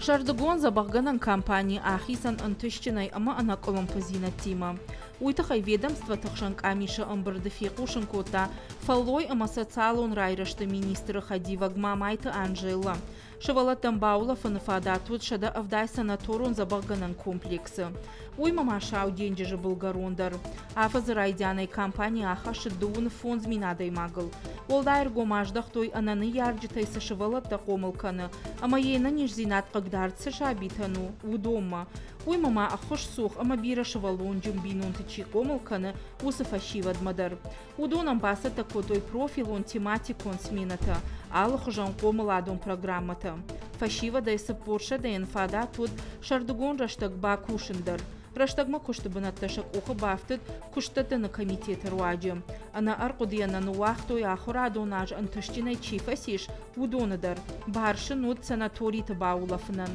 Сӕрдыгон дзӕбӕхгӕнӕн кампани ахицӕн ӕнтыстджынӕй ӕмӕ ӕнӕкъуылымпыдзинӕдтимӕ. Уый тыххӕй ведомствоты хсӕн къамисы ӕмбырды фехъусын кодта фӕллой ӕмӕ социалон райрӕзты министры хӕдивӕг Мамайты Анжеллӕ. Сывӕллӕттӕн баулӕфыны фадат уыд 170 санаторон-дзӕбӕхгӕнӕн комплексы. Уыимӕ ма Сау денджызы былгӕрон дӕр. Афӕдзы райдианӕй компани ахӕссыд 35 000 адӕймагыл. Уӕлдай ӕргом аздӕхтой ӕнӕ ныййарджытӕй цы сывӕллӕттӕ хъомыл кӕны ӕмӕ йе нӕниздзинад хъыгдард цы сабитӕн у, уыдонмӕ. Уыимӕ ма ӕххуысцух ӕмӕ бирӕсывӕллонджын бинонты чи хъомыл кӕны, уыцы фӕсивӕдмӕ дӕр. Уыдонӕн бацӕттӕ кодтой профилон тематикон сменӕтӕ, алыхуызон хъомыладон программӕтӕ. Фӕсивӕдӕй 40 сӕдӕйӕн фадат уыд сӕрдыгон рӕстӕг бакусын дӕр. Рӕстӕгмӕ куысты бынӕттӕ сӕ къухы бафтыд куыстдӕттыны комитеты руаджы. Ӕнӕ ӕрхъуыдыйӕ нӕ ныууагътой ахуырадон аз ӕнтыстджынӕй чи фӕцис, уыдоны дӕр. Бар сын уыд санаториты баулӕфынӕн.